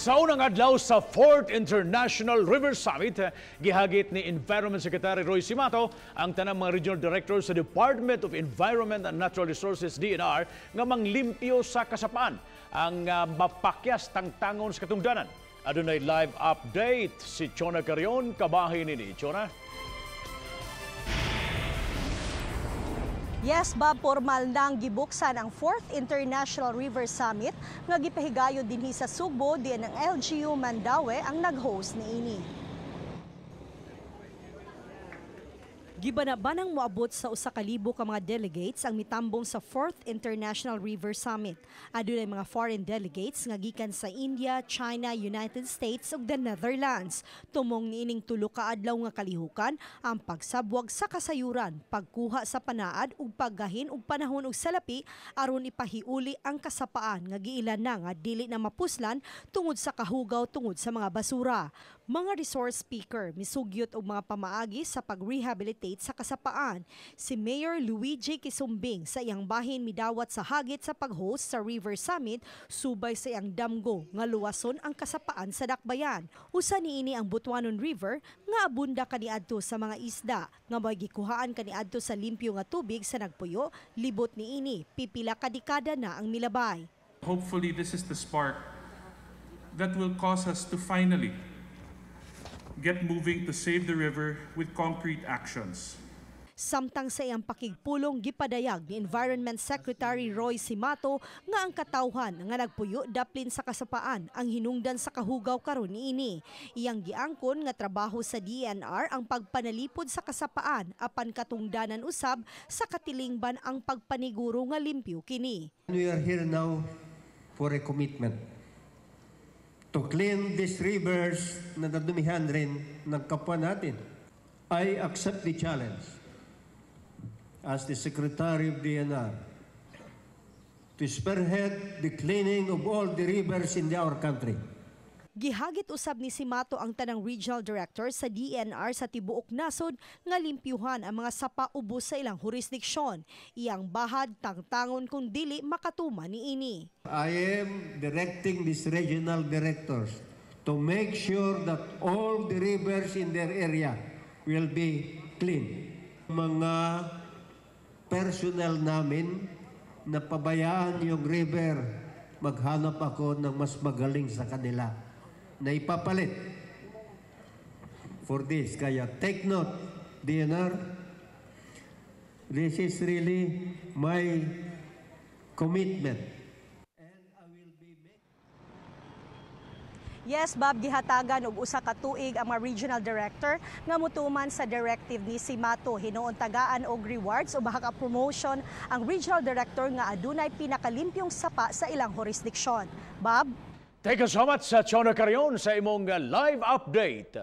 Sa unang adlaw sa 4th International River Summit, gihagit ni Environment Secretary Roy Cimatu ang tanang mga regional directors sa Department of Environment and Natural Resources, DENR, nga manglimpyo sa kasapaan ang mapakyas tangtangon sa katungdanan. Adunay live update si Chona Carion, kabahin nini. Chona? Yes, Bob, formal nang gibuksan ang 4th International River Summit nga gipahigayon dinhi sa Sugbo diin ang LGU Mandaue ang nag-host niini. Gibanabanang moabot sa 1,000 ka mga delegates ang mitambong sa 4th International River Summit. Adunay mga foreign delegates nga gikan sa India, China, United States ug the Netherlands. Tumong niining tulo ka adlaw nga kalihukan ang pagsabwag sa kasayuran, pagkuha sa panaad ug paggahin og panahon og salapi aron ipahiuli ang kasapaan nga giilan na nga dili na mapuslan tungod sa kahugaw tungod sa mga basura. Mga resource speaker misugyot og mga pamaagi sa pag-rehabilitate sa kasapaan. Si Mayor Luigi Quisumbing sa iyang bahin midawat sa hagit sa pag-host sa River Summit subay sa iyang damgo nga luwason ang kasapaan sa Dakbayan. Usa niini ang Butuanon River nga abunda kaniadto sa mga isda nga may gikuhaan kaniadto sa limpyo nga tubig sa nagpuyo, libot niini pipila ka dekada na ang milabay. Hopefully this is the spark that will cause us to finally get moving to save the river with concrete actions. Samtang sa iyang pakigpulong, gipadayag ni Environment Secretary Roy Cimatu nga ang katawhan nga nagpuyo daplin sa kasapaan ang hinungdan sa kahugaw karon niini. Iyang giangkon nga trabaho sa DENR ang pagpanalipod sa kasapaan apan katungdanan usab sa katilingban ang pagpaniguro nga limpyo kini. We are here now for a commitment to clean these rivers na nadumihan rin ng kapwa natin. I accept the challenge as the Secretary of DENR to spearhead the cleaning of all the rivers in our country. Gihagit usab ni Cimatu ang tanang regional director sa DENR sa tibuok nasod nga limpyuhan ang mga sapa ubos sa ilang jurisdiksyon. Iyang bahad tangtangon kung dili makatuman niini. I am directing these regional directors to make sure that all the rivers in their area will be clean. Mga personnel namin na pabayaan yung river, maghanap ako ng mas magaling sa kanila na ipapalit for this. Kaya take note, DENR, this is really my commitment. Yes, Bob, gihatagan og usa ka tuig ang mga regional director nga mutuman sa directive ni Cimatu. Hinuon tagaan og rewards o baka promotion ang regional director nga adunay pinakalimbyong sapa sa ilang jurisdiksyon. Bob? Thank you so much sa Chona Carion sa imong live update.